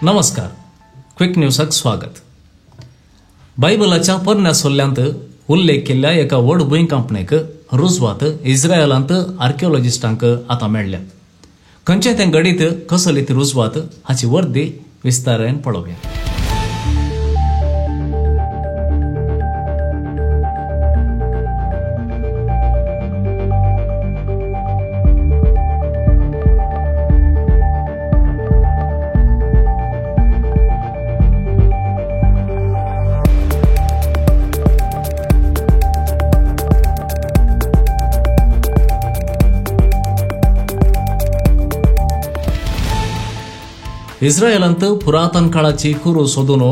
नमस्कार, क्विक न्यूजाक स्वागत. बायबलाच्या पोरण्या सोल्ल्यांत उल्लेख केल्ल्या एका व्हड भूंयकांपणेक रुजवात इस्रायलांत आर्किओलॉजिस्टांक आतां मेळ्ळ्या. खंयचें तें घडीत कसली ती रुजवात हाची वर्दी विस्तारान पळोवया. इस्रायलांत पुरातन काळाची कुरू सोदून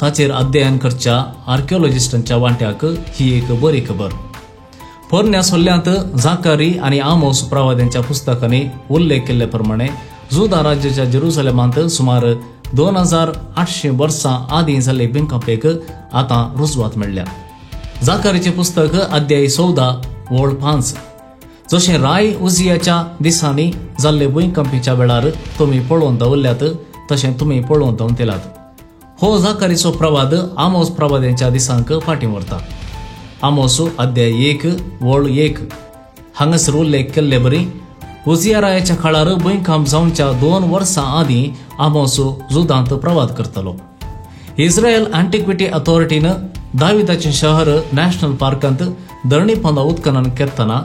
ताचेर अध्ययन करच्या आर्किओलॉजिस्टांच्या वांट्याक ही एक बरी खबर. पोरण्या सोल्ल्यांत जाकारी आनी आमोस प्रवाद्यांच्या पुस्तकांनी उल्लेख केल्ले प्रमाणे जुदा राज्याच्या जेरुसलेमांत सुमार 2800 वर्सां आदीं जाल्ले भूंयकांपेक आतां रुजवात मेळ्ळ्या. जाकारीचें पुस्तक अध्याय 14 ओळ 5. जशें राय उजियाच्या दिसांनी जाल्ले भूंयकांपीच्या वेळार तुमी पळोवन दवरल्यात तशें तुमी पळोवन दवरतलात. हो जाकारीचो प्रवाद आमोस प्रवाद्यांच्या दिसांक फाटीं व्हरता. आमोस अध्याय 1 ओळ 1 हांगासर उल्लेख केल्ले बरी उजिया रायाच्या काळार भूंयकांप जावच्या 2 वर्सां आदीं आमोस जुदांत प्रवाद करतलो. इस्रायल अँटिक्विटी अथॉरिटीन दाविदाचें शहर नॅशनल पार्कांत धरणी पोंदा उत्खनन करतना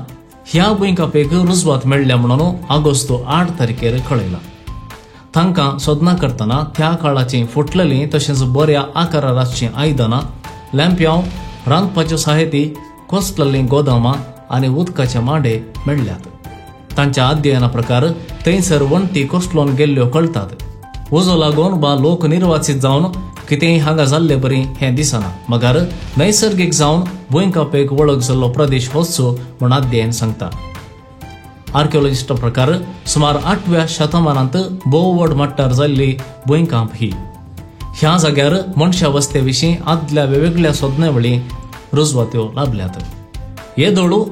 ह्या भूंयकांपेक रुजवात मेळ्ळ्या म्हणून ऑगस्ट 8 तारखेर कळयलां. तांकां सोदनां करतना त्या काळाचीं फुटलेलीं तशेंच बऱ्या आकारार आसचीं आयदनां, लॅम्प्यांव, रांदपाच्यो साहित्य, कोसलेलीं गोदामां आनी उदकाचे मांडे मेळ्ळ्यात. तांच्या अध्ययना प्रकार थंयसर वण्टी कोसळून गेल्ल्यो कळटात. उजो लागून वा लोक निर्वाचीत जावन कितेंय हांगा जाल्ले बरी हें दिसना, मगर नैसर्गीक जावन भूंयकांपेक वळख जाल्लो प्रदेश होचो म्हूण अध्ययन सांगता. आर्किओलॉजिस्ट प्रकार सुमार 8व्या शतमानांत भोव व्हड मट्टार जाल्ली भूंयकांप ही. ह्या जाग्यार मनशा वस्ते विशीं आदल्या वेगवेगळ्या सोदनावळी रुजवात्यो लाभल्यात. येदोळू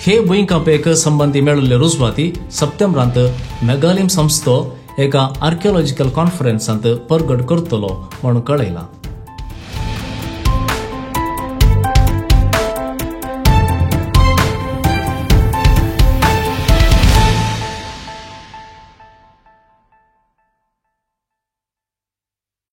हे भूंयकांपेक संबंदी मेळिल्ले रुजवाती सप्टेंबरांत मेगालीम संस्थो एका आर्किओलॉजिकल कॉन्फरन्सांत परगट करतलो म्हूण कळयलां.